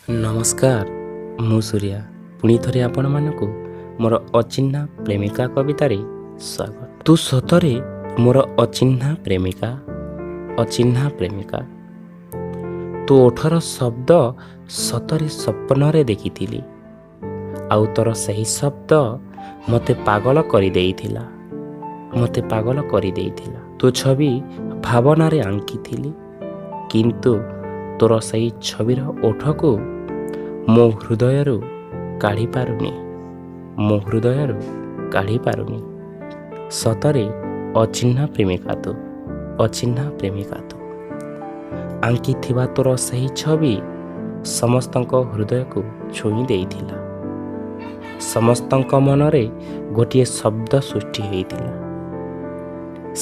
ନମସ୍କାର, ମୁଁ ସୂର୍ୟା ପୁଣି ଥରେ ଆପଣମାନଙ୍କୁ ମୋର ଅଚିହ୍ନା ପ୍ରେମିକା କବିତାରେ ସ୍ୱାଗତ। ତୁ ସତରେ ମୋର ଅଚିହ୍ନା ପ୍ରେମିକା, ଅଚିହ୍ନା ପ୍ରେମିକା। ତୋ ଓଠର ଶବ୍ଦ ସତରେ ସ୍ୱପ୍ନରେ ଦେଖିଥିଲି, ଆଉ ତୋର ସେହି ଶବ୍ଦ ମୋତେ ପାଗଳ କରିଦେଇଥିଲା, ମୋତେ ପାଗଳ କରିଦେଇଥିଲା। ତୋ ଛବି ଭାବନାରେ ଆଙ୍କିଥିଲି, କିନ୍ତୁ ତୋର ସେହି ଛବିର ଓଠକୁ ମୋ ହୃଦୟରୁ କାଢ଼ିପାରୁନି, ମୋ ହୃଦୟରୁ କାଢ଼ିପାରୁନି। ସତରେ ଅଚିହ୍ନା ପ୍ରେମିକା ତୁ, ଅଚିହ୍ନା ପ୍ରେମିକା ତୁ। ଆଙ୍କିଥିବା ତୋର ସେହି ଛବି ସମସ୍ତଙ୍କ ହୃଦୟକୁ ଛୁଇଁ ଦେଇଥିଲା। ସମସ୍ତଙ୍କ ମନରେ ଗୋଟିଏ ଶବ୍ଦ ସୃଷ୍ଟି ହେଇଥିଲା।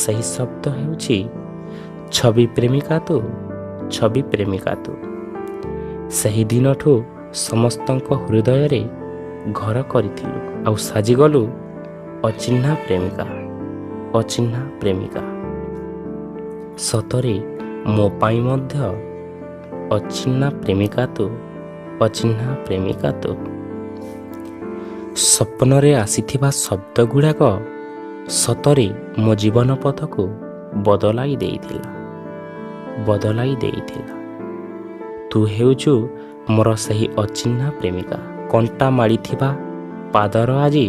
ସେହି ଶବ୍ଦ ହେଉଛି ଛବି ପ୍ରେମିକା ତୁ, ଛବି ପ୍ରେମିକା ତୁ। ସେହି ଦିନଠୁ ସମସ୍ତଙ୍କ ହୃଦୟରେ ଘର କରିଥିଲୁ ଆଉ ସାଜିଗଲୁ ଅଚିହ୍ନା ପ୍ରେମିକା, ଅଚିହ୍ନା ପ୍ରେମିକା। ସତରେ ମୋ ପାଇଁ ମଧ୍ୟ ଅଚିହ୍ନା ପ୍ରେମିକା ତୁ, ଅଚିହ୍ନା ପ୍ରେମିକା ତୁ। ସ୍ୱପ୍ନରେ ଆସିଥିବା ଶବ୍ଦ ଗୁଡ଼ାକ ସତରେ ମୋ ଜୀବନ ପଥକୁ ବଦଳାଇ ଦେଇଥିଲା, ବଦଳାଇ ଦେଇଥିଲା। ତୁ ହେଉଛୁ ମୋର ସେହି ଅଚିହ୍ନା ପ୍ରେମିକା। କଣ୍ଟା ମାଡ଼ିଥିବା ପାଦର ଆଜି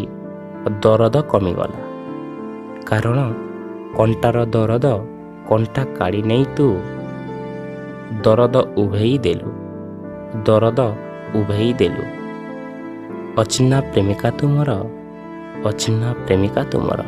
ଦରଦ କମିଗଲା, କାରଣ କଣ୍ଟାର ଦରଦ କଣ୍ଟା କାଢ଼ି ନେଇ ତୁ ଦରଦ ଉଭେଇ ଦେଲୁ, ଦରଦ ଉଭେଇ ଦେଲୁ। ଅଚିହ୍ନା ପ୍ରେମିକା ତୁମର, ଅଚିହ୍ନା ପ୍ରେମିକା ତୁମର।